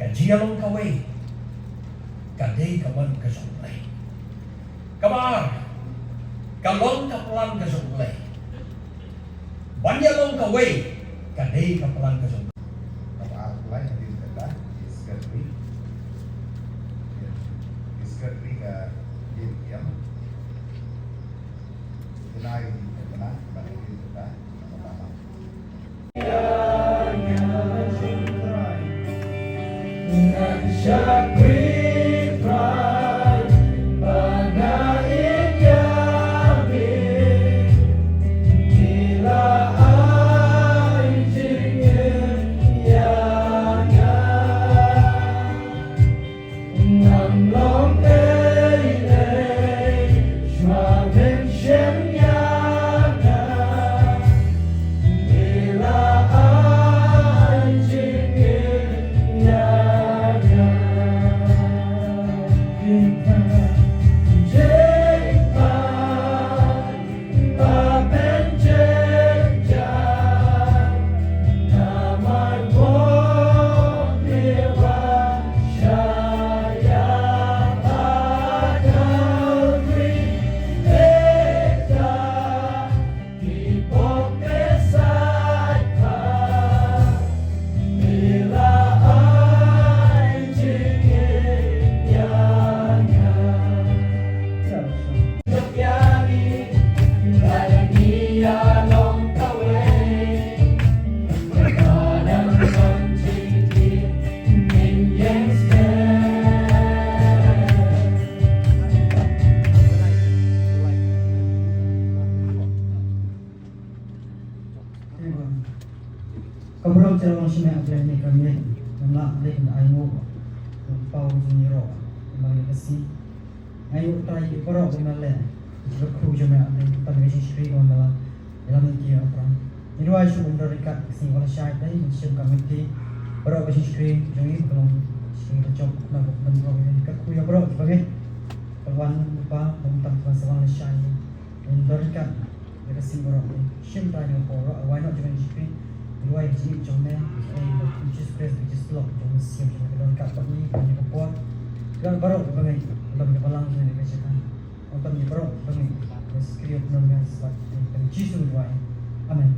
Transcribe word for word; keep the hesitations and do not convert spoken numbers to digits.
Ka jingïalong kawei ka dei ka mon ka jong U Blei. Kaba ar, ka long ka plan ka jong U Blei. Ban ïalong kawei ka dei ka plan ka jong U Blei. Kaba ar, U Blei hadien kata, ki secretary. Ki secretary ka dei kiam. Kena ki kena, kena hadien kata, kena kata. Ka burom te long sha me, A Blei, ne ka miet, ngam lah leit ban ainguh, ban paw jingïaroh, ban leit ka sngi. Nga ainguh Trai ïa baroh ba me la leh, ïa ka kyrkhu jong me, A Blei, ban ïa ka jingshakri kaba me la ïalam ïa ki, A Trai. Ngi duwai shuh ban don ryngkat ka sngi ba la shai, Blei, ban shim ka miet, baroh ka jingshakri jong ngi ba ka long jingshakri ba jop, khnang ba kan don baroh ka jingkyrkhu ïa baroh kiba ngeit. Ka wan Kpa, ba mynta ka wan sa wan la shai. Ngin don ryngkat ïa ka sngi baroh, shim Trai ïa ka por, wai noh jong ka jingshakri. Ngi duwai ka jingïeit jong me, eh, Jisu Khrist, ka jingsyllok jong u Mynsiem jong me, ka don ryngkat bad ngi, ka don ïa ka por. Ka don baroh kiba ngeit, ka don ïa ka balang jong me, ka jaka. Ka don ïa baroh kiba ngeit, ka jingshakri, ka don ïa ka jingsyllok, ka don ïa Jisu ngi duwai. Amen.